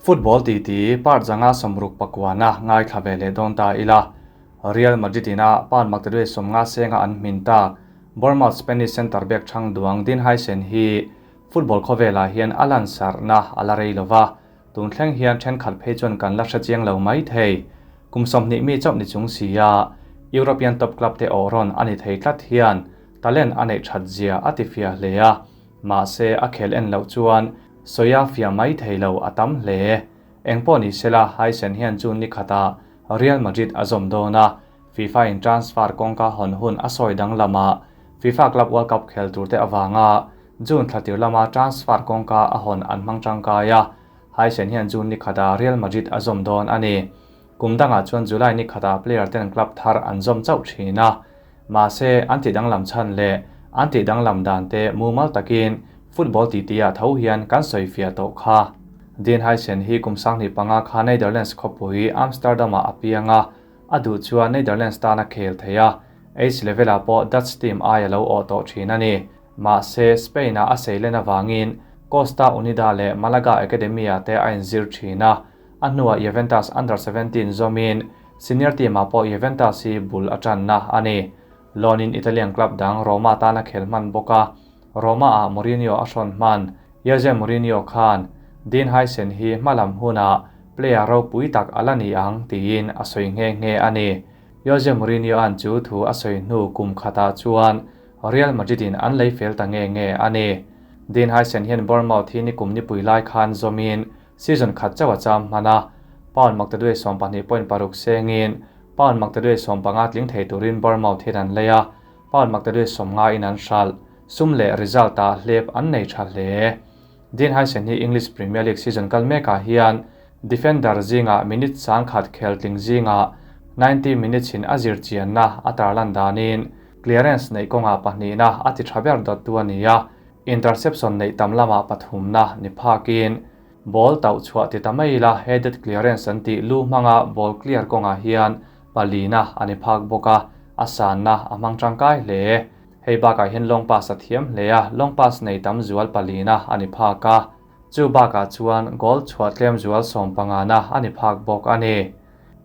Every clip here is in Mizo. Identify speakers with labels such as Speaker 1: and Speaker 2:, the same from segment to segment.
Speaker 1: Football titi part 56 na ngaithla ve leh dawn ta ila. Real Madrid ina pound maktaduai 50 senga an hmin tak Bournemouth Spanish centre back thang duang Dean Huijsen hi football khawvelah hian a lansarhna a la rei lova, tun thleng hian thenkhat phei chuan kan la hre chiang lo mai thei. Kum 20 mi chauh ni chung si a, European top club te awh rawn a ni thei tlat hian talent a neih that zia a ti fiah hle a, mahse a khel en loh chuan sawi a fiah mai thei lo a tam hle. Engpawh ni sela Huijsen hian June ni khatah Real Madrid a zawm dawn a, FIFA in transfer kawngka hawn hun a sawi dang lama FIFA Club World Cup khel tur te awanga June thlatir lama transfer kawngka a hawn an hmang tangkai a, Huijsen hian June ni khatah Real Madrid a zawm dawn a ni. Kum dangah chuan July ni khatah player ten club thar an zawm chauh thin a, mahse an ti danglam chhan leh an ti danglam dan te mumal takin football titi ah tho hian kan sawi fiah tawh kha. Dean Huijsen hi kum 25 kha Netherlands khawpui Amsterdam ah a piang a, a duh chuan Netherlands tana khel thei a, age level ah pawh Dutch team ai a lo awh tawh thin a ni. Mahse Spain ah a seilen awangin Costa Unida leh Malaga Academy ah te a inzir thin a, a hnuah Juventus under 17 zawmin senior team ah pawh Juventus hi bul a tanna a ni. Loan in Italian club dang Roma tana khel hman bawk a, Roma ah Mourinho a hrawn hman. Jose Mourinho khan Dean Huijsen hi hmalam hunah player ropui tak a la ni ang tiin a sawi nghe nghe a ni. Jose Mourinho an chu thu a sawi hnu kum khatah chuan Real Madrid in an lei fel ta nge nge a ni. Dean Huijsen hian Bournemouth hi ni kum ni pui lai khan zawmin season khat chauh a cham hman a, pound maktaduai 12.6 sengin pound maktaduai 15 tling thei turin Bournemouth hian an lei a, pound maktaduai 50 in an hral. Sum leh result ah hlep an nei tha hle. Dean Huijsen hi English Premier League season kal mekah hian defender zinga minute 100 khel tling zinga 90 minutes in a zir chianna a tarlan danin clearance nei kawnga pahnihna a ti tha ber dawt tu a ni a, interception nei tam lama pathumna ni phakin ball tauh chhuah ti ta mai la headed clearance an tih lu hmanga ball clear kawnga hian palina a ni phak bawk a, a sanna a hmang tangkai hle. Hei bakah hian long pass a thiam hle a, long pass nei tam zual palina a ni phak a, chu bakah chuan goal chhuah tlem zual 15 na a ni phak bawk a ni.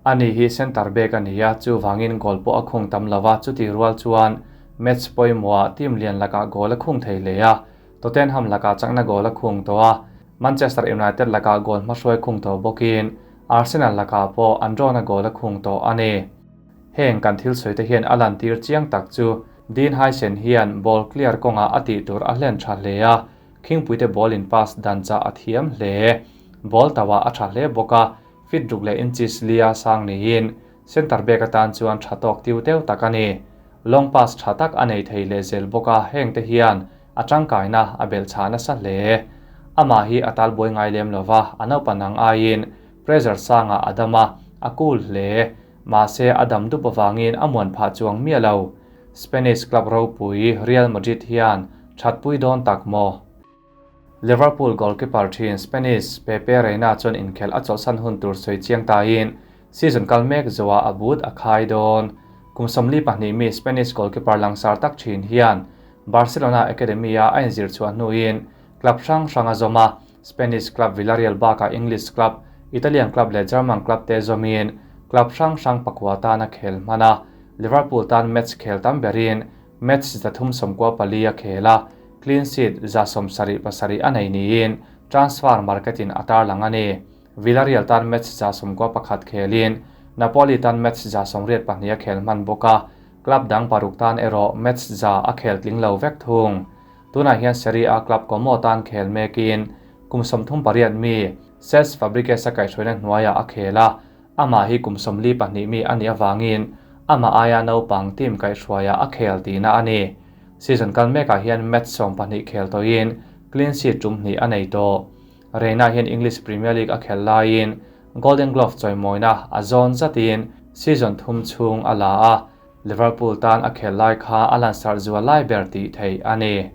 Speaker 1: Ani hi center back a ni a, chu wangin goal pawh a khung tam lova, chuti rual chuan match pawimawh team lian lakah goal a khung thei hle a, Tottenham lakah chakna goal a khung tawh a, Manchester United lakah goal hmahruai khung tawh bawkin Arsenal lakah pawh an draw na goal a khung tawh a ni. Heng kan thil sawi te hian a lan tir chiang tak chu Dean Huijsen hian ball clear kawnga a tih tur a hlen tha hle a, khingpuite ball in pass dan cha a thiam hle. Ball tawa a tha hle bawk a, fit ruk leh inches lia sang niin center back atan chuan tha tawk tiu teu tak a ni. Long pass tha tak a nei thei leh zel bawk a, heng te hian a tangkaina a bel chha nasa hle. Amah hi a tal buai ngai lem lova, a naupan ang aiin pressure sanga a dam a, a cool hle. Mahse a dam dup awangin a muan phah chuang miah lo. Spanish club ropui Real Madrid hian thatpui dawn tak maw. Liverpool goalkeeper thin Spanish Pepe Reina chuan inkhel a chawlhsan hun tur sawi chiang tain season kal mek zoa a but a khai dawn. Kum 42 mi Spanish goalkeeper langsar tak thin hian Barcelona Academy a a inzir chhuah hnuin club hrang hrang a zawm a, Spanish club Villarreal baka English club, Italian club leh German club te zawmin club hrang hrang pakua tan a khel hman a, Liverpool tan match khel tam berin match 394 a khel a, clean sheet 77 a nei niin transfer market in a tarlang a ni. Villarreal tan match 91 khelin Napoli tan match 82 a khel hman bawk a, club dang paruk tan erawh match za a khel tling lo vek thung. Tunah hian Serie A club Como tan khel mekin kum 38 mi Cesc Fabregas a kaihhruaina hnuaiah a khel a, amah hi kum 42 mi a nih awangin amah aia naupang team kaihhruaiah a khel tihna a ni. Season kal mekah hian match 12 khel tawhin clean sheet tum hnih a nei tawh. Reina hian English Premier League a khel laiin Golden Glove chawimawina a zawn zatin season thum chhung a la a, Liverpool tan a khel lai kha a lansar zual lai ber tih thei a ni.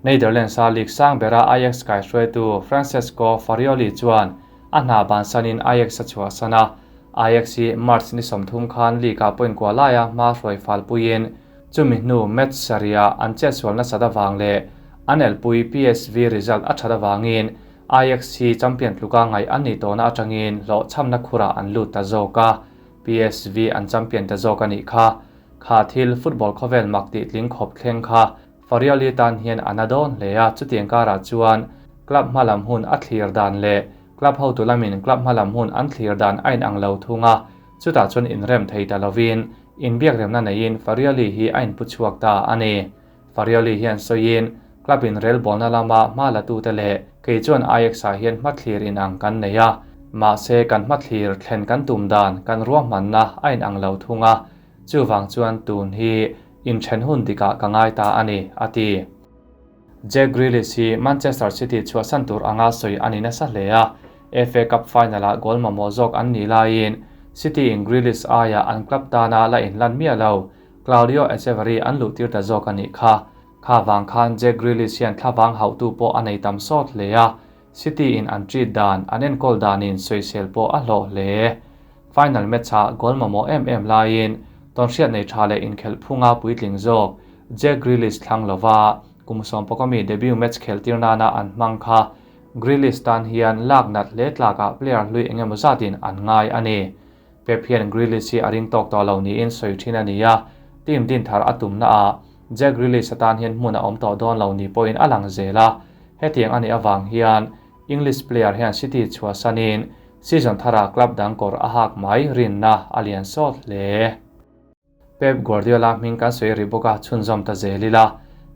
Speaker 1: Netherlands a league sang bera Ajax kaihruaitu Francesco Farioli chuan a hna bansanin Ajax a chhuah sana. Ajax hi March ni 30 khan league ah point kua laia hma hruai fal puiin chumi hnu match saria an chet sualna sat awang leh an elpui PSV result a that awangin Ajax hi champion tluka ngaih an nih tawhna atangin hlawhchhamna khurah an lut ta zawk a, PSV an champion ta zawk a nih kha. Kha thil football khawvel mak tih tling khawp thleng kha Farioli tan hian a na dawn hle a, chutiang karah chuan club hmalam hun a thlir dan leh club hotu lamin club hmalam hun an thlir dan a inang lo thung a, chutah chuan inrem thei ta lovin inbiakremna neiin Farioli hi a inpu chhuak ta a ni. Farioli hian sawiin club in relbawlna lama hma la tute leh kei chuan Ajax ah hian hmathlir inang kan nei a, mahse kan hmathlir thlen kan tum dan kan ruahmanna a inang lo thung a, chuvang chuan tun hi inthen hun dikah ka ngai ta a ni, a ti. Jack Grealish hi Manchester City chhuahsan tur anga sawi a ni nasa hle a, FA Cup final-ah goal mamawh zawk an nih laiin City in Grealish aiah an club tana la inlan miah lo Claudio Echeverri an luhtir ta zawk a nih kha. Kha vang khan Jack Grealish hian thlavang hauhtu pawh a nei tam sawt hle a, City in an treat dan, an enkawl danin sawisel pawh a hlawh hle. Final match-ah goal mamawh em em laiin tawnhriat nei tha leh inkhelh phunga puitling zawk Jack Grealish thlang lova kum sawmpakawmi debut match khelhtir nana an hmang kha Grealish tan hian lak nat hle tlakah player hlui engemaw zatin an ngai a ni. Pep hian Grealish hi a ring tawk tawh lo niin sawi thin a ni a, team din thar a tumna ah Jack Grealish atan hian hmun a awm tawh dawn lo ni pawhin a lang zel a, hetiang a nih avang hian English player hian City chhuahsanin season tharah club dang kawr a hak mai rinna a lian sawt hle. Pep Guardiola hming kan sawi rih bawk a, chhunzawm ta zel ila.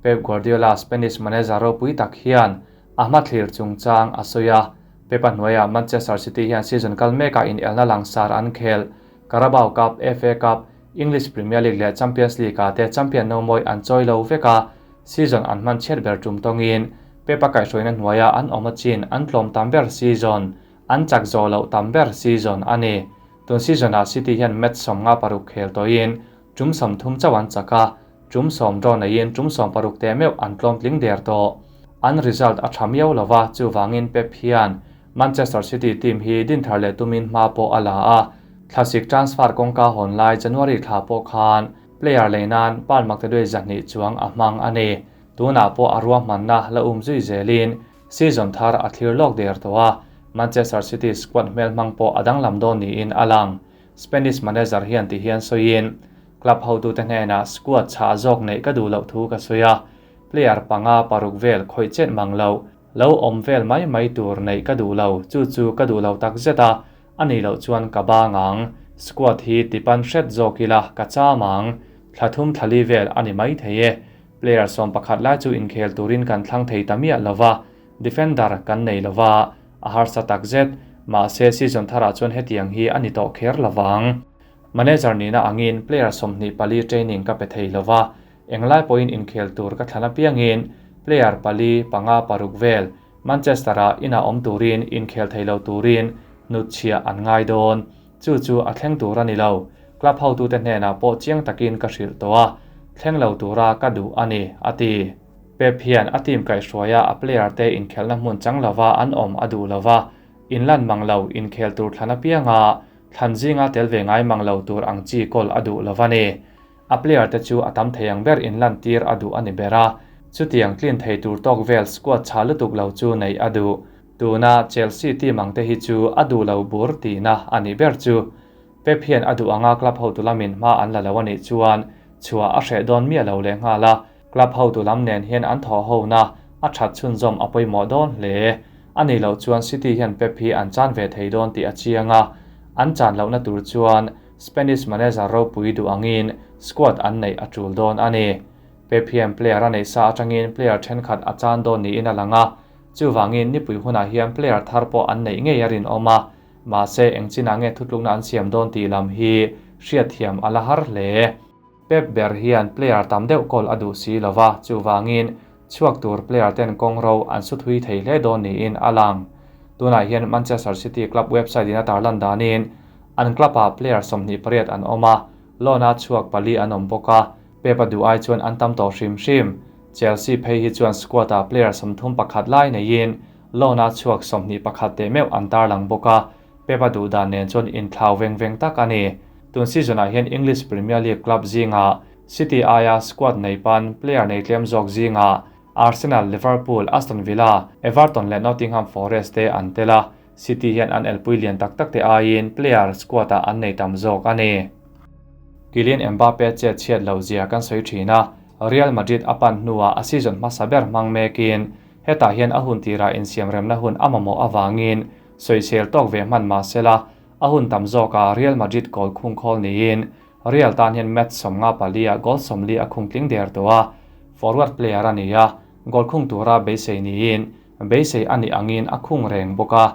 Speaker 1: Pep Guardiola, Spanish manager ropui tak hian a hmathlir chungchang a sawi a. Pep-a hnuaiah Manchester City hian season kal mekah inelna langsar an khel. Carabao Cup, FA Cup, English Premier League leh Champions League-ah te champion nomawi an chawi lo vek a, season an hman chhiat ber tum tawngin Pep-a kaihhruaina hnuaiah an awm a chin an tlawm tam ber season an chak zawh loh tam ber season a ni. Tun season-ah City hian match 56 khel tawhin tum 30 chauh an chak a, tum 10 draw neiin tum 16 teh meuh an tlawm tling der tawh. An result a tha miau lo va, chuvangin Pep hian Manchester City team hi din thar leh tumin hma pawh a la a, thlasik transfer kawngka hawn lai January thla pawh khan player lei nan pound maktaduai 200 chuang a hmang a ni. Tunah pawh a ruahmanna la um zui zelin Season thar a thlir lawk der tawh a, Manchester City squad hmelhmang pawh a danglam dawn niin a lang. Spanish manager hian ti hian sawiin, Club hotute hnenah squad chhah zawk neih ka duh loh thu ka sawi a, player panga paruk vel khawih chet mang loh, lo awm vel mai mai tur neih ka duh lo, chu chu ka duh lo tak zet a, a nih loh chuan ka bang ang. Squad hi tipan hret zawk ila ka cham ang. Thla thum thla li vel a ni mai thei e. Player 11 lai chu inkhel turin kan thlang thei ta miah lova, defender kan nei lova, a harsa tak zet. Mahse season tharah chuan hetiang hi a ni tawh kher lovang. Manager nihna angin player 24 training ka pe thei lova, englai pawhin inkhel tur ka thlan apiangin player pali, panga, paruk vel Manchester-ah inah awm turin inkhel thei lo turin hnutchhiah an ngai dawn. Chu chu a thleng tur a ni lo. Club hotute hnenah pawh chiang takin ka hrilh tawh a, thleng lo tura ka duh a ni, a ti. Pep hian a team kaihhruaia a player te inkhelhna hmun chang lova an awm a duh lova, inlan mang lo inkhel tur thlan apianga thlan zinga tel ve ngai mang lo tur ang chi kawl a duh lova ni. A player te chu a tam thei ang ber inlan tir a duh a ni ber a, chutiang tlin thei tur tawk vel squad chha lutuk lo chu neih a duh. Tuna Chelsea team ang te hi chu a duh lo bur tihna a nih ber chu. Pep hian a duh anga club hotu lamin hma an la lo a nih chuan chhuah a hreh dawn miah lo leh nghal a, club hotu lam nen hian an thawh hona a that chhunzawm a pawimawh dawn hle. A nih loh chuan City hian Pep hi an chan ve thei dawn tih a chiang a, an chan lohna tur chuan Spanish manager ropui duh angin squad an neih a tul dawn a ni. Pep hian player a neih sa atangin player thenkhat a chan dawn niin a lang a, chuvangin nipui hunah hian player thar pawh an neih ngei a rinawm a, mahse eng chinah nge thutlukna an siam dawn tih lam hi hriatthiam a la har hle. Pep ber hian player tam deuh kawl a duh si lova, chuvangin chhuak tur player ten kawng ro an su thui thei hle dawn niin a lang. Tunah hian Manchester City club website in a tarlan danin an club ah player 28 an awm a, loan a chhuak pali an awm bawk a, Pep a duh ai chuan an tam tawh hrim hrim. Chelsea phei hi chuan squad ah player 31 lai neiin loan a chhuak 21 teh meuh an tarlang bawk a, Pep a duh dan nen chuan inthlau veng veng tak a ni. Tun season ah hian English Premier League club zingah City aia squad nei pan player nei tlem zawk zingah Arsenal, Liverpool, Aston Villa, Everton leh Nottingham Forest te an tel a, City hian an elpui lian tak tak te aiin player squad-ah an nei tam zawk a ni. Kylian Mbappe chet chhiat lo zia kan sawi thin a, Real Madrid a pan hnuah a season hmasa ber hmang mekin hetah hian a hun tirah insiamremna hun a mamawh avangin sawisel tawk ve hman mah sela a hun tam zawkah Real Madrid goal khung khawl niin Real tan hian match 54 ah goal 40 a khung tling der tawh a, forward player a ni a, goal khung tura beisei niin beisei a nih angin a khung reng bawk a,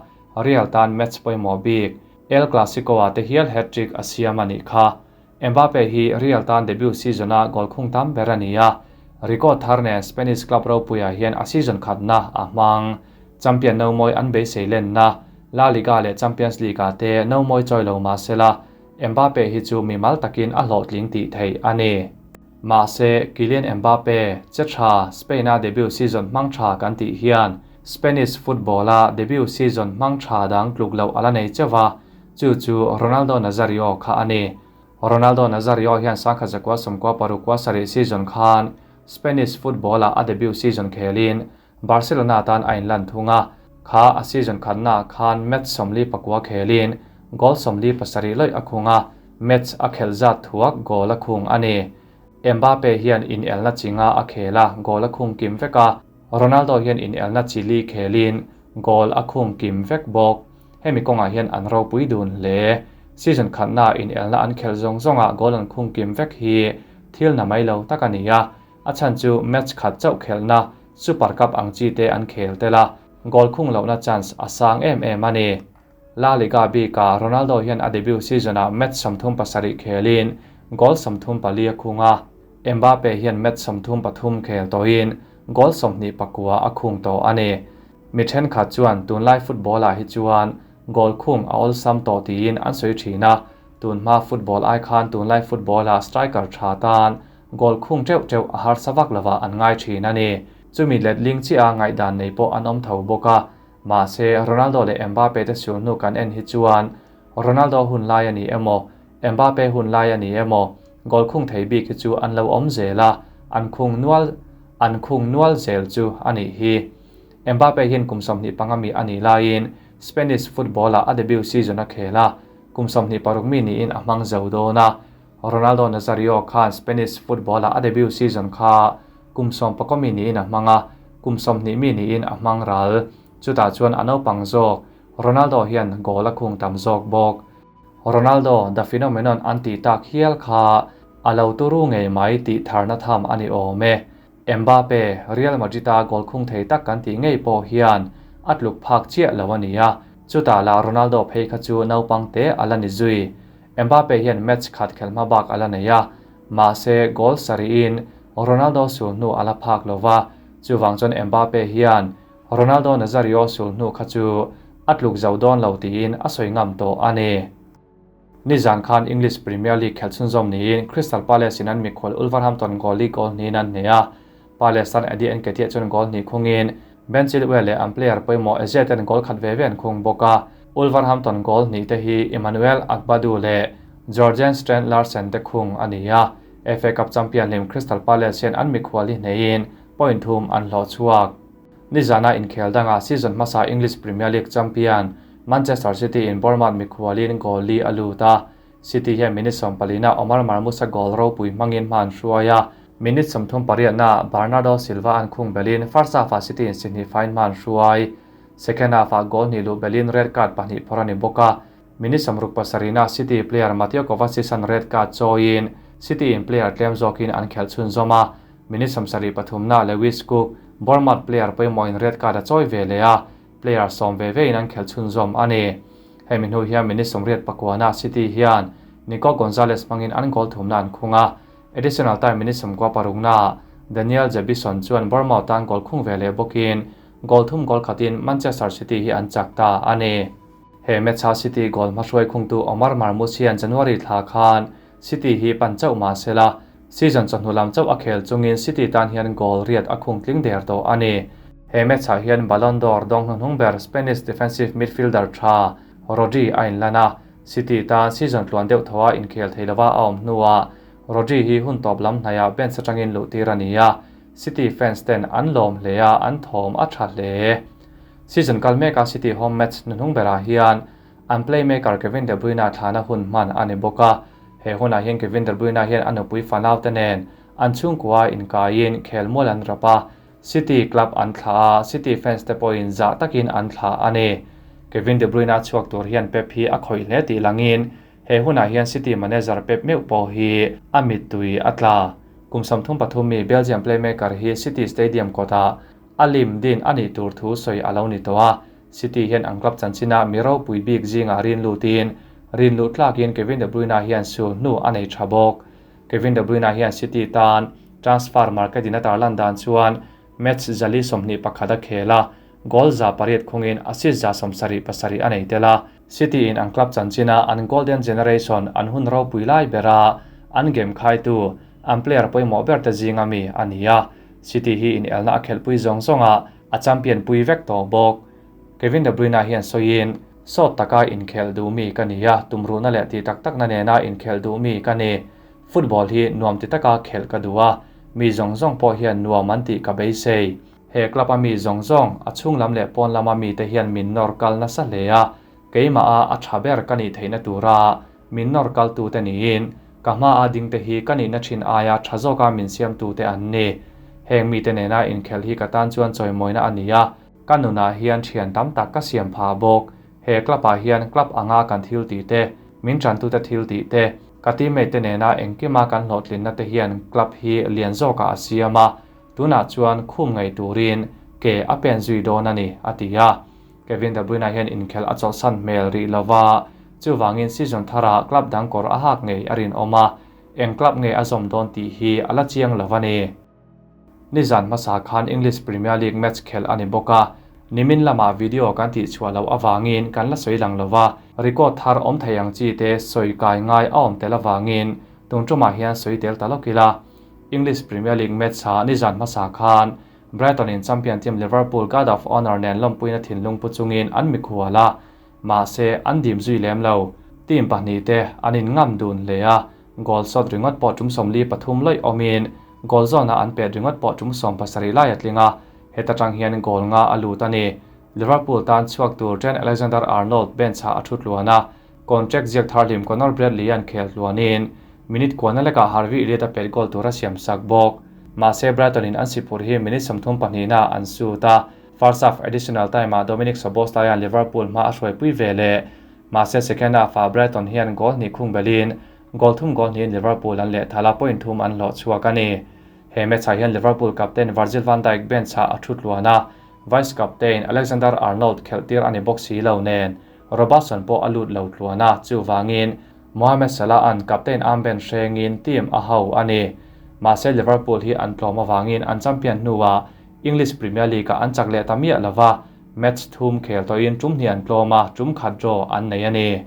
Speaker 1: Real tan match pawimawh bik El Clasico-ah te hial hat-trick a siam a nih kha. Mbappe hi Real tan debut season-a goal khung tam ber a ni a, record thar nen Spanish club ropuiah hian a season khatna a hmang. Champion nomawi an beisei lenna La Liga leh Champions League-ah te nomawi chawi lo mah sela, Mbappe hi chu mimal takin a hlawhtling tih theih a ni. Mahse, Kylian Mbappe che tha Spain-a debut season hmang tha kan tih hian Spanish football-a debut season hmang tha dang tluk loh a la nei cheuh va, chu chu Ronaldo Nazario kha a ni. Ronaldo Nazario hian 1996 season khan Spanish football-ah a debut season khelin Barcelona tan a inlan thung a, kha a season khatnaah khan match 49 khelin goal 47 lawih a khung a, match a khelh zat thuak goal a khung a ni. Mbappe hian inelna chi nga a khel a, goal a khung kim vek a, Ronaldo hian inelna chi li khelin goal a khung kim vek bawk. Hemi kawngah hian an ropui dun hle. Season khatnaah inelna an khelh zawng zawngah goal an khung kim vek hi thil na mai lo tak a ni a, a chhan chu match khat chauh khelhna Super Cup ang chi te an khel tel a, goal khung lohna chance a sang em em a ni. La Liga bikah Ronaldo hian a debut season-ah match 37 khelin goal 34 a khung a, Mbappe hian match 33 khel tawhin goal 29 a khung tawh a ni. Mi thenkhat chuan tunlai football-ah hi chuan goal khung a awlsam tawh tiin an sawi thin a, tunhma football ai khan tunlai football-ah striker tha tan goal khung teuh teuh a harsa vak lovah an ngai thin a ni. Chumi letling chiah a ngaihdan nei pawh an awm tho bawk a, mahse Ronaldo leh Mbappe te sul hnu kan en hi chuan Ronaldo hun lai a ni emaw, Mbappe hun lai a ni emaw, goal khung thei bik hi chu an lo awm zel a, an khung nual an khung nual zel chu a nih hi. Mbappe hian kum 25 mi a nih laiin Spanish football-ah a debut season a khel a, kum 26 mi niin a hmang zo dawn a. Ronaldo Nazario khan Spanish football-ah a debut season kha kum 19 mi niin a hmang a, kum 20 mi niin a hmang ral. Chutah chuan a naupang zawk Ronaldo hian goal a khung tam zawk bawk. Ronaldo, the phenomenon an tih tak hial kha a lo turu ngei mai tih tharna tham a ni awm e. Mbappe, Real Madrid-a goal khung thei tak kan tih ngei pawh hian a tluk phak chiah lo a ni a, chutah lah Ronaldo phei kha chu naupang te a la ni zui. Mbappe hian match khat khelh hma bak a la nei a, mahse goal sarihin Ronaldo sul hnu a la phak lo va, chuvang chuan Mbappe hian Ronaldo Nazario sul hnu kha chu a tluk zo dawn lo tiin a sawi ngam tawh a ni. Nizan khan English Premier League khelh chhunzawm niin Crystal Palace in an mikhual Wolverhampton goal li goal hnihin an hneh a, Palace tan Eddie Nketiah chuan goal hnih khungin Ben Chilwell leh an player pawimawh Eze ten goal khat ve ve an khung bawk a, Wolverhampton goal hnih te hi Emmanuel Agbadou leh Jorgen Strand Larsen te khung a ni a, FA Cup champion hlim Crystal Palace hian an mikhual hi hnehin point thum an hlawh chhuak. Nizana inkhel dangah season hmasa English Premier League champion Manchester City in Bournemouth mikhualin goal li a lut a, City hian minute 14 ah Omar Marmoush-a goal ropui hmangin hma an hruai a, minute 38 ah Bernardo Silva an khung belin first half-ah City in si hnih faiin hma an hruai. Second half-ah goal hnih luh belin red card pahnih phawrh a ni bawk a, minute 67 ah City player Mateo Kovacic an red card chawiin City in player tlem zawkin an khelh chhunzawm a, minute 73 ah Lewis Cook, Bournemouth player pawimawhin red card a chawi ve leh a, player sawm ve vein an khelh chhunzawm a ni. Hemi hnu hian minute 89 ah City hian Nico Gonzalez hmangin an goal thumna an khung a, additional time minute 96 ah Daniel Jebbison chuan Bournemouth tan goal khung ve leh bawkin goal thum goal khatin Manchester City hi an chak ta a ni. He match-a City goal hmahruai khungtu Omar Marmoush hian January thla khan City hi pan chauh mah sela, season chawhnu lam chauh a khel chungin City tan hian goal riat a khung tling der tawh a ni. He match-ah hian Ballon d'Or dawng hnuhnung ber Spanish defensive midfielder tha Rodri a inlan a, City tan season tluan deuh thaw a inkhel thei lova a awm hnuah Rodri hi hun tawp lam hnaiah bench atangin luh tir a ni a. City fans ten an lawm hle a, an thawm a tha hle. Season kal meka City home match hnuhnung berah hian an playmaker Kevin De Bruyne thlahna hun hman a ni bawk a. He hunah hian Kevin De Bruyne hian a nupui fanaute nen an chhungkua inkaiin khelmual an rap a, City club an thlah a, City fans te pawhin zah takin an thlah a ni. Kevin De Bruyne chhuak tur hian Pep hi a khawih hle tih langin he hunah hian City manager Pep meuh pawh hi a mittui a tla. Kum 33 mi Belgium playmaker hi City Stadium kawtah a lim din a nih tur thu sawi a lo ni tawh a. City hian an club chanchina mi ropui bik zingah rin lutin rin luh tlakin Kevin De Bruyne hian sul hnu a nei tha bawk. Kevin De Bruyne hian City tan transfer market in a tarlan dan chuan match 421 a khel a, goal 800 khungin assist 77 a nei tel a. City in an club chanchina an golden generation an hun ropui lai bera an game khaitu an player pawimawh ber te zinga mi a ni a. City hi in elna a khelhpui zawng zawnga a champion pui vek tawh bawk. Kevin De Bruyne hian sawiin sawt taka inkhel duh mi ka ni a, tumruhna leh ti tak takna nena inkhel duh mi ka ni. Football hi nuam ti taka khelh ka duh a, mi zawng zawng pawh hian nuam an tih ka beisei. He club a mi zawng zawng a chhung lam leh pawn lama mi te hian min nawr kal nasa hle a, keimah a a tha ber ka nih theihna tura min nawr kal tu te niin ka hma a ding te hi ka nihna thin aia tha zawka min siam tu te an ni. Heng mi te nena inkhel hi ka tan chuan chawimawina a ni a, ka nunah hian thian tam tak ka siam phah bawk. He club ah hian club anga kan thil tih te, min tantu te thil tih te, ka teammate te nena engkima kan hlawhtlinna te hian club hi lian zawkah a siam a, tunah chuan khum ngei turin ke a pen zui dawn a ni, a ti a. Kevin De Bruyne hian inkhel a chawlhsan hmel rih lova, chuwangin season thara club dang kawr a hak ngei a rin awm a, eng club nge a zawm dawn tih hi a la chiang lo a ni. Nizan hmasa khan English Premier League match khel a ni bawk a, nimin lama video kan tih chhuah loh awangin kan la sawi lang lova, record thar awm thei ang chi te sawi kai ngai a awm tel awangin tun tumah hian sawi tel ta lawk ila. English Premier League match ha nizan hmasa khan Brighton in champion team Liverpool Guard of Honour nen lawmpuina thinlung pu chungin an mikhual a, mahse an dim zui lem lo. Team pahnih te an in ngam dun hle a, goal shot ringawt pawh tum 43 lawih awmin goal zone a an pet ringawt pawh tum 70 lai a tling a, heta tang hian goal nga a lut a ni. Liverpool tan chhuak tur Trent Alexander-Arnold bench ha a thu tluan a, contract ziak tharlim Conor Bradley an khel tluanin minute kuana leka Harvey Elliott a pet goal tur a siam sak bawk. Mahse Brighton in an sipur hi minute 32 na an shoot a, first half additional time a Dominic Szoboszlai an Liverpool hma a hruaipui ve le. Mahse second half a Brighton hian goal hnih khung belin goal thum goal hnihin Liverpool an leh thala point thum an hlawh chhuak a ni. He match ah hian Liverpool captain Virgil van Dijk bench ha a thu tluan a, vice captain Alexander Arnold khelh tir ani bawk si lo nen Robertson pawh a lut lo tluan a, chuwangin Mohamed Salah an captain armband hrengin team a ho a ni. Mahse Liverpool hi an tlawm awangin an champion hnuah English Premier League a an chak leh ta miah lova, match thum khel tawhin tum hnih an tlawm a, tum khat draw an nei a ni.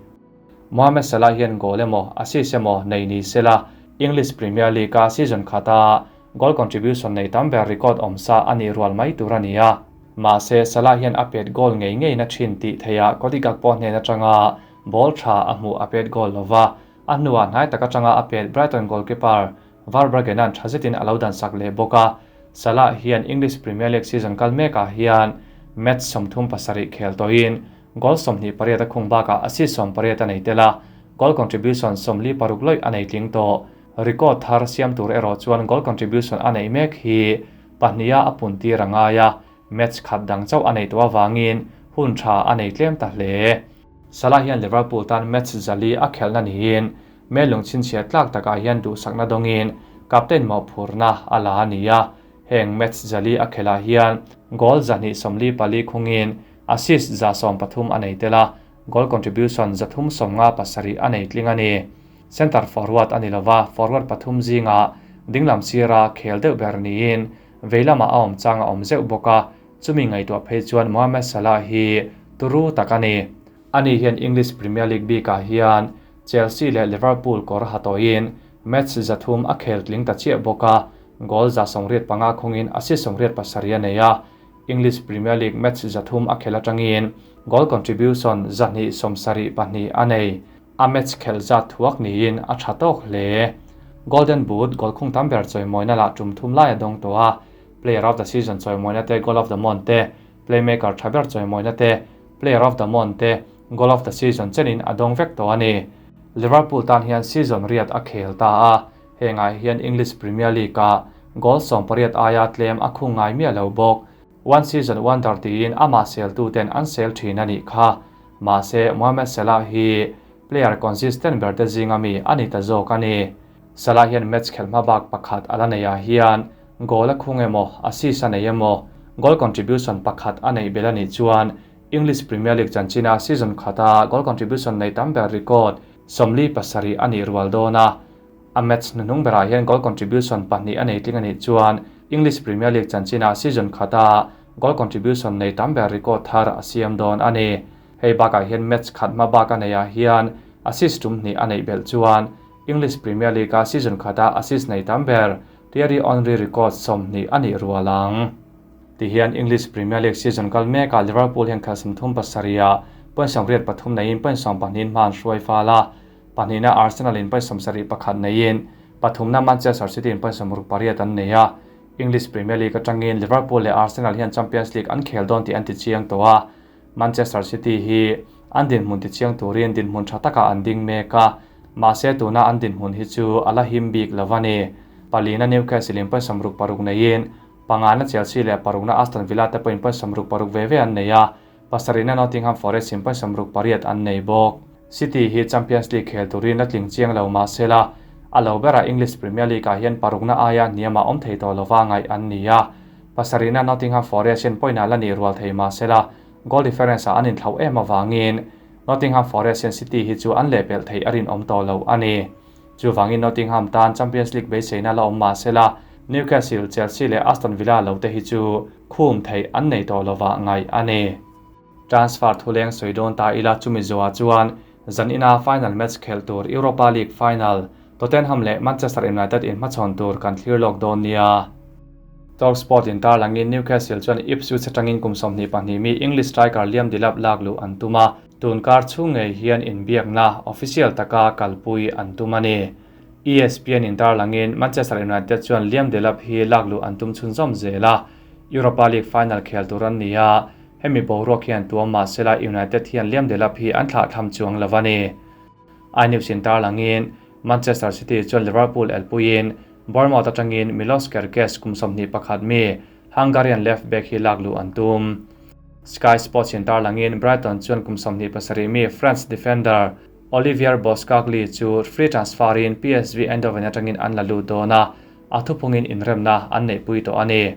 Speaker 1: Mohamed Salah hian goal emaw assist emaw nei ni sela English Premier League a season khata goal contribution nei tam ber record awm sa ani rual mai tur a ni a. Mahse Salah hian a pet goal ngei ngei na thin tih theia Cody Gakpo hnen atanga ball tha a hmuh a pet goal lova, a hnuah hnai tak atanga a pet Brighton goalkeeper Verbruggen thazetin a lo dan sak leh bawk a. Salah hian English Premier League season kal mekah hian match 37 khel tawhin goal 28 a khung bakah assist 18 a nei tel a, goal contribution 46 lawih a nei tling tawh. Record thar siam tur erawh chuan goal contribution a nei mek hi pahnia a pun tir a ngai a, match khat dang chauh a nei tawh awangin hun tha a nei tlem ta hle. Salah hian Liverpool tan match zali a khelhna niin melung chhinchhiah tlak takah hian duhsakna dawngin captain mawhphurna a la a ni a. Heng match zali a khelhah hian goal 244 khungin assist 130 a nei tel a, goal contribution 357 a nei tling a ni. Center forward a ni lova, forward pathum zinga dinglam sira khel deuh ber niin veilama a awm chang a awm zeuh bawk a, chumi ngaihtuah phei chuan Mohamed Salah hi turu tak a ni. Ani hian English Premier League bikah hian Chelsea leh Liverpool kawr ha tawhin match 300 a khel tling ta chiah bawk a, goal 185 khungin assist 87 a nei a. English Premier League match 300 a khel atangin goal contribution 272 a nei. A match khel zat thuak niin a tha tawk hle. Golden Boot goal khung tam ber chawimawina lah tum thum lai a dawng tawh a. Player of the Season chawimawina te, Goal of the Month te, Playmaker tha ber chawimawina te, Player of the Month te, Goal of the Season chenin a dawng vek tawh a ni. Liverpool tan hian season riat a khel ta a, hengah hian English Premier League-ah goal 18 aia tlem a khung ngai miah lo bawk. One season wonder tiin amah seltuten an sel thin a nih kha. Mahse, Mohamed Salah hi player consistent ber te zinga mi a ni ta zawk a ni. Salah hian match khelh hma bak pakhat a la neih ah hian goal a khung emaw, assist a nei emaw, goal contribution pakhat a neih belh a nih chuan English Premier League chanchina season khata goal contribution nei tam ber record 47 a nih rual dawn a. A match hnuhnung berah hian goal contribution pahnih a nei tling a nih chuan English Premier League chanchina season khata goal contribution nei tam ber record thar a siam dawn a ni. Hei bakah hian match khat hma bak a neihah hian assist tum hnih a neih belh chuan English Premier League-a season khata assist nei tam ber Thierry Henry record 20 a nih rual ang. Tihian English Premier League season kal mekah Liverpool hian khalh 37 ah point 83 neiin point 12 hma an hruai fal a. Pahnihna Arsenal in point 71 neiin pathumna Manchester City in point 68 an nei a. English Premier League atangin Liverpool leh Arsenal hian Champions League an khel dawn tih an ti chiang tawh a. Manchester City hi an dinhmun ti chiang turin dinhmun tha takah an ding mek a, mahse tuna an dinhmun hi chu a la him bik lo a ni. Palina Newcastle in point 66 neiin pangana Chelsea leh parukna Aston Villa te pawhin point 66 ve ve an nei a, pasarihna Nottingham Forest in point 68 an nei bawk. City hi Champions League khel turin la tling chiang lo mahse la, a lo berah English Premier League-ah hian parukna aia hniamah awm thei tawh lova ngaih an ni a. Pasarihna Nottingham Forest hian point-ah la nih rual thei mahse la, goal difference-ah an inthlauh em avangin Nottingham Forest hian City hi chu an lehpelh theih a rinawm tawh lo a ni. Chuvangin Nottingham tan Champions League beiseina la awm mahse la, Newcastle, Chelsea leh Aston Villa lo te hi chu khum theih an nei tawh lovah ngaih a ni. Transfer thuleng sawi dawn ta ila chumi zuah chuan zanina final match khelh tur Europa League final Tottenham leh Manchester United inhmachhawn tur kan thlir lawk dawn nia. Talksport in tarlangin Newcastle chuan Ipswich atangin kum 22 mi English striker Liam Delap lak luh an tum a, tun kar chhung ngei hian inbiakna official taka kalpui an tum a ni. ESPN in tarlangin Manchester United chuan Liam Delap hi lak luh an tum chhunzawm zel a, Europa League final khel tur an ni a, hemi boruak hian tuam mahsela United hian Liam Delap hi an thlah tham chuang lo a ni. iNews in tarlangin Manchester City chuan Liverpool elpuiin Bournemouth atangin Milos Kerkez kum 21 mi Hungarian left back hi lak luh an tum. Sky Sports in tarlangin Brighton chuan kum 27 mi France defender Olivier Boscagli chu free transfer in PSV Eindhoven atangin an la lut dawn a, a thuphungin inremna an neih pui tawh a ni.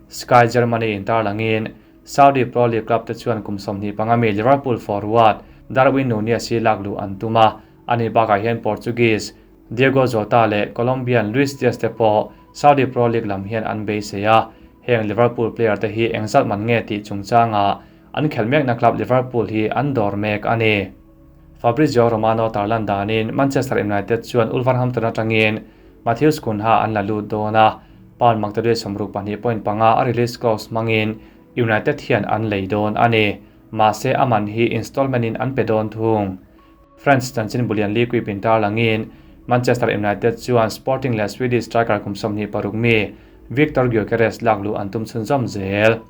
Speaker 1: Sky Germany in tarlangin Saudi Pro League club te chuan kum 25 mi Liverpool forward Darwin Nunez hi lak luh an tum a, ani bakah hian Portuguese Diego Jota leh Colombian Luis Diaz te pawh Saudi Pro League lam hian an beisei a, heng Liverpool player te hi engzat man nge tih chungchanga an khelh mekna club Liverpool hi an dawr mek a ni. Fabrizio Romano tarlan danin Manchester United chuan Wolverhampton atangin Matheus Cunha an la lut dawn a, pound maktaduai 62.5 a release clause hmangin United hian an lei dawn a ni. Mahse a man hi installment in an pe dawn thung. French chanchin bulian Ligue pin tarlangin Manchester United chuan Sporting leh Swedish striker kum 26 mi Victor Gyökeres lak luh an tum chhunzawm zel.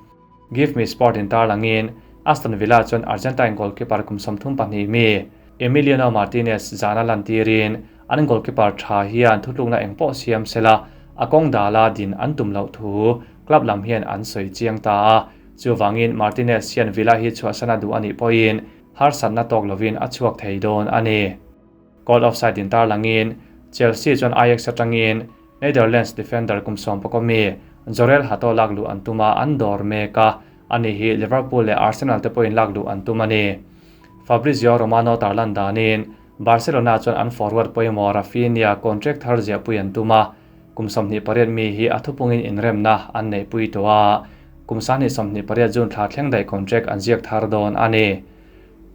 Speaker 1: Give Me Sport in tarlangin Aston Villa chuan Argentine goalkeeper kum 32 mi Emiliano Martinez zana lan tirin an goalkeeper tha hian thutlukna engpawh siam sela a kawng dala din an tum loh thu club lam hian an sawi chiang ta a. Chuwangin Martinez hian Villa hi chhuahsana duh ani pawhin harsatna tawk lovin a chhuak thei dawn a ni. Goal offside in tarlangin Chelsea chuan Ajax atangin Netherlands defender kum 11 mi Jorel Hato lak luh an tum a an dawr mek a, ani hi Liverpool leh Arsenal te pawhin lak luh an tum a ni. Fabrizio Romano tarlan danin Barcelona chuan an forward pawimawh Rafinha contract thar ziah pui an tum a, kum 28 mi hi a thupungin inremna an neih pui tawh a, kum 28 June thla thleng daih contract an ziak thar dawn a ni.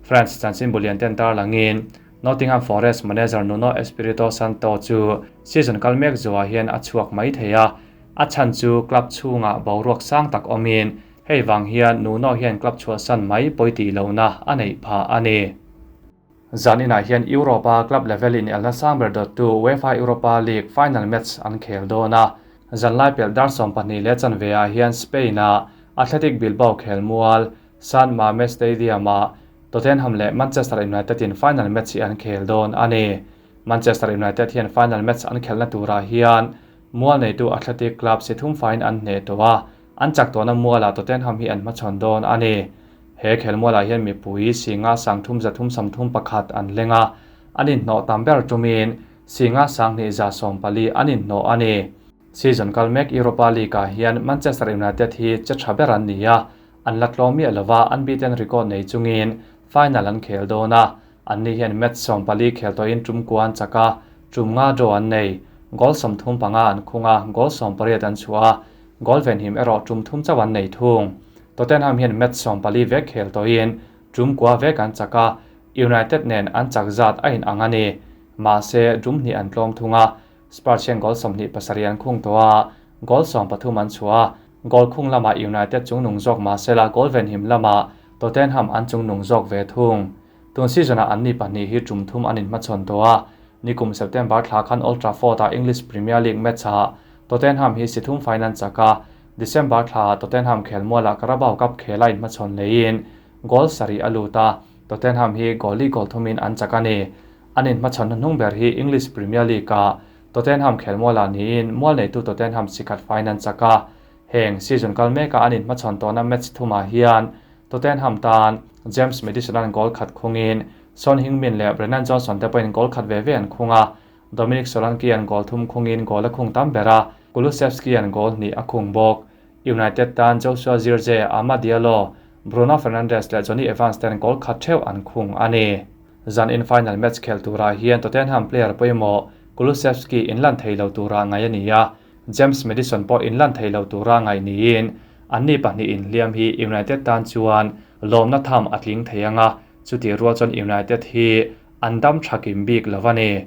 Speaker 1: France chanchin bulian ten tarlangin Nottingham Forest manager Nuno Espirito Santo chu season kal mek zuah hian a chhuak mai thei a, a chan chu club chhungah boruak sang tak awmin hei wang hian Nuno hian club chhuahsan mai pawiti lohna a neih phah a ni. Zanina hian Europa club level in elna sangber dot tu UEFA Europa League final match an khel dawn a. Zanlai pelh dar 12 leh chanve ah hian Spain a Athletic Bilbao khelmual San Mames Stadium ah Tottenham leh Manchester United in final match hi an khel dawn a ni. Manchester United hian final match an khelhna turah hian mual neitu Athletic Club si thum faiin an hneh tawh a, an chak tawhna mualah Tottenham hi an hmachhawn dawn a ni. He khelmualah hian mipui singa sangthum zathum sawmthum pakhat an leng a, an inhnawh tam ber tumin singa sanghnih za sawmpali an inhnawh a ni. Season kal mek Europa League-ah hian Manchester United hi che tha ber an ni a, an la tlawm miah lova unbeaten record nei chungin final an khel dawn a, anni hian match 14 khel tawhin tum kua an chak a, tum nga draw an nei. Goal 35 an khung a, goal 18 an chhuah a, goal venhim erawh tum thum chauh an nei thung. Tottenham hian match 14 vek khel tawhin tum kua vek an chak a, United nen an chak zat a inang a ni. Mahse, tum hnih an tlawm thung a, Spurs hian goal 27 an khung tawh a, goal 13 an chhuah a, goal khung lamah United chungnung zawk mahsela goal venhim lamah Tottenham an chungnung zawk ve thung. Tun season-ah anni pahnih hi tum thum an inhmachhawn tawh a, nikum September thla khan Old Trafford-ah English Premier League match-ah Tottenham hi si thum faiin an chak a, December thlaah Tottenham khelmualah Carabao Cup khela inhmachhawn leiin goal sarih a lut a, Tottenham hi goal li goal thumin an chak a ni. An inhmachhawn hnuhnung ber hi English Premier League-ah Tottenham khelmualah niin mual neitu Tottenham si khat faiin an chak a, heng season kal meka an inhmachhawn tawhna match thumah hian Tottenham tan James Maddison an goal khat khungin Son Heung-min leh Brennan Johnson te pawhin goal khat ve ve an khung a, Dominic Solanke an goal thum khungin goal a khung tam ber a, Kulusevski an goal hnih a khung bawk. United tan Joshua Zirkzee, Amad Diallo, Bruno Fernandes leh Jonny Evans ten goal khat theuh an khung a ni. Zan in final match khel turah hian Tottenham player pawimawh Kulusevski inlan thei lo tura ngaih a ni a, James Maddison pawh inlan thei lo tura ngaih niin anni pahnih inhliam hi United tan chuan lawmna tham a tling thei ang a, chutih rual chuan United hi an dam tha kim bik lo a ni.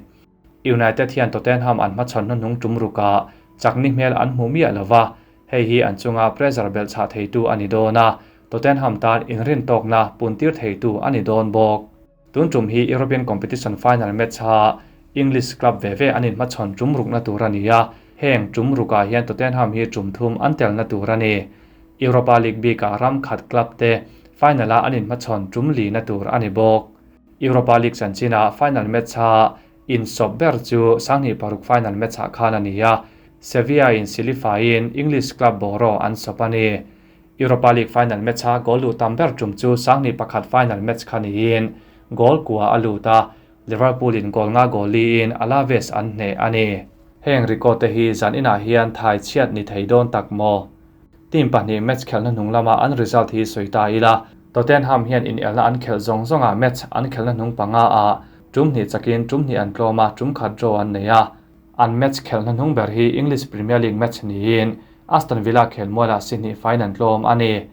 Speaker 1: United hian Tottenham an hmachhawn hnuhnung tum rukah chakni hmel an hmu miah lo va, hei hi an chunga pressure belh chhah theitu a ni dawn a, Tottenham tan inrintawkna puntir theitu a ni dawn bawk. Tun tum hi European competition final match a English club ve ve an inhmachhawn tum rukna tur a ni a, heng tum rukah hian Tottenham hi tum thum an telna tur a ni. Europa League bikah ram khat club te final-a an inhmachhawn tum lina tur a ni bawk. Europa League chanchinah final match a insawp ber chu 2006 final match ah khan a ni a, Sevilla in silifaiin English club Boro an sawp a ni. Europa League final match a goal luh tam ber tum chu 2001 final match kha niin goal kua a lut a, Liverpool in goal nga goal li in Alaves an hneh a ni. Heng record te hi zan inah hian thai chhiat ni thei dawn tak maw? Team pahnih match khelhna hnung lama an result hi sawi ta ila, Tottenham hian inelna an khelh zawng zawngah match an khelhna hnung panga ah tum hnih chakin tum hnih an tlawm a, tum khat draw an nei a. An match khelhna hnung ber hi English Premier League match niin Aston Villa khelmualah si hnih faiin an tlawm a ni.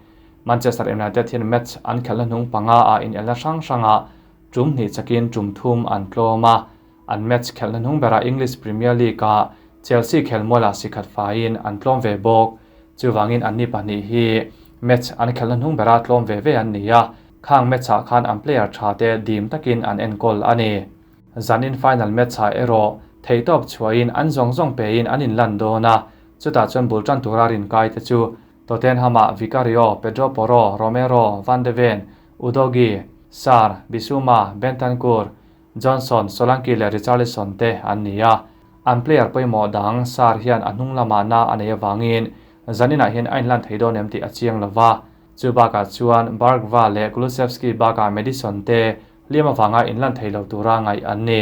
Speaker 1: Manchester United hian match an khelhna hnung panga ah inelna hrang hrangah tum hnih chakin tum thum an tlawm a. An match khelhna hnung berah English Premier League ah Chelsea khelmualah si khat faiin an tlawm ve bawk. Chuvangin anni pahnih hi match an khelhna hnung berah tlawm ve ve an ni a, khang match ah khan an player tha te dim takin an enkawl a ni. Zanin final match ah erawh theihtawp chhuahin an zawng zawng pein an inlan dawn a, chutah chuan bul tan tura rinkai te chu Tottenham ah Vicario, Pedro Porro, Romero, Van de Ven, Udogie, Sarr, Bissouma, Bentancur, Johnson, Solanke leh Richarlison te an ni a. An player pawimawh dang Sarr hian a hnung lamah na a nei avangin zaninah hian a inlan thei dawn em tih a chiang lo va. Chu bakah chuan Bergvall leh Kulusevski bakah Maddison te hliam avanga inlan thei lo tura ngaih an ni.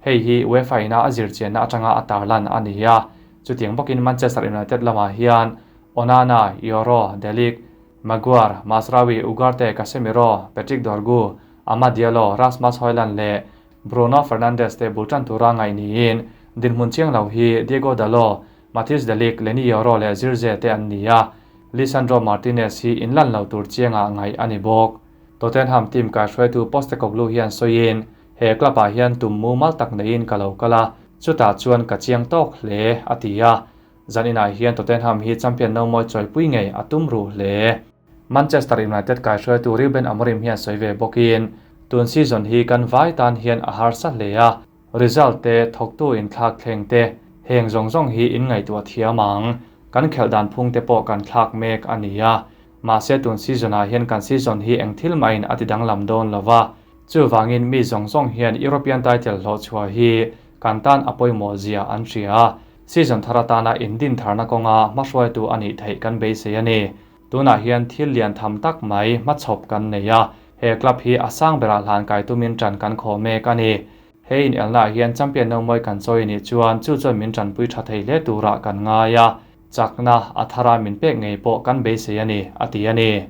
Speaker 1: Hei hi UEFA ina a zirchianna atanga a tarlan a ni a. Chutiang bawkin Manchester United lamah hian Onana, Yoro, De Ligt, Maguire, Mazraoui, Ugarte, Casemiro, Patrick Dorgu, Amad Diallo, Rasmus Hojlund leh Bruno Fernandes te bul tan tura ngaih niin dinhmun chiang lo hi Diego Dalot, Matthijs de Ligt, Leny Yoro leh Zirkzee te an ni a, Lisandro Martinez hi inlan lo tur chiangah ngaih a ni bawk. Tottenham team kaihruaitu Postecoglou hian sawiin, He club ah hian tum mumal tak neiin ka lo kal a, chutah chuan ka chiang tawk hle, a ti a. Zaninah hian Tottenham hi champion no mawi chawipui ngei a tum ruh hle. Manchester United kaihruaitu Ruben Amorim hian sawi ve bawkin, Tun season hi kan vai tan hian a harsa hle a, result te, thawktu inthlak thleng te, Heng zawng zawng hi in ngaihtuah thiam ang. Kan khelh dan phung te pawh kan thlak mek a ni a. Mahse tun season ah hian kan season hi eng thil mahin a ti danglam dawn lo va. Chuvangin mi zawng zawng hian European title hlawhchhuah hi kan tan a pawimawh zia an hria a. Season thar atana indin tharna kawnga hmahruaitu a nih theih kan beisei a ni. Tunah hian thil lian tham tak mai hmachhawp kan nei a, he club hi a sang berah hlan kai tumin ṭan kan khawh mek a ni. He inelnaah hian champion no mawi kan chawi nih chuan chu chuan min ṭanpui ṭha thei hle turah kan ngai a, chakna a thara min pek ngei pawh kan beisei a ni, a ti a ni.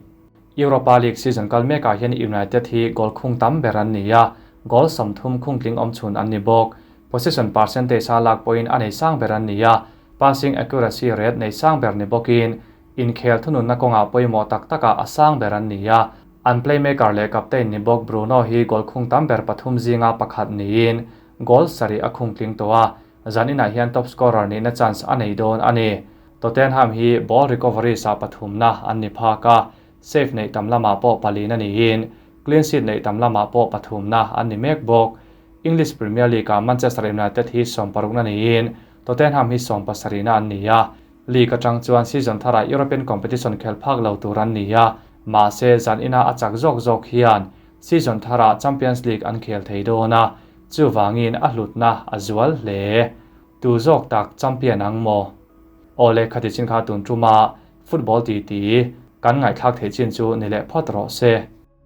Speaker 1: Europa League season kal mekah hian United hi goal khung tam ber an ni a, goal 30 khungtling awmchhun an ni bawk. Possession percentage a lak pawhin a nei sang ber an ni a, passing accuracy rate nei sang ber ni bawkin inkhel thununna kawngah pawimawh tak takah a sang ber an ni a. An playmaker leh captain ni bawk Bruno hi goal khung tam ber pathum zinga pakhat niin goal sarih a khung tling tawh a, zaninah hian top scorer nihna chance a nei dawn a ni. Tottenham hi ball recoveries ah pathumna an ni phak a, save neih tam lamah pawh palina niin clean sheet neih tam lamah pawh pathumna an ni mek bawk. English Premier League ah Manchester United hi sawmparukna niin Tottenham hi sawmpasarihna an ni a, League atang chuan season tharah European competition khel phak lo tur an ni a, mahse zan ina a chak zawk zawk hian season tharah Champions League an khel thei dawn a, chuvangin a hlutna a zual hle. Tu zawk tak champion ang maw? Awle khati chin kha tun tuma football titi kan ngaihthlak theih chin chu ni leh phawt rawh se.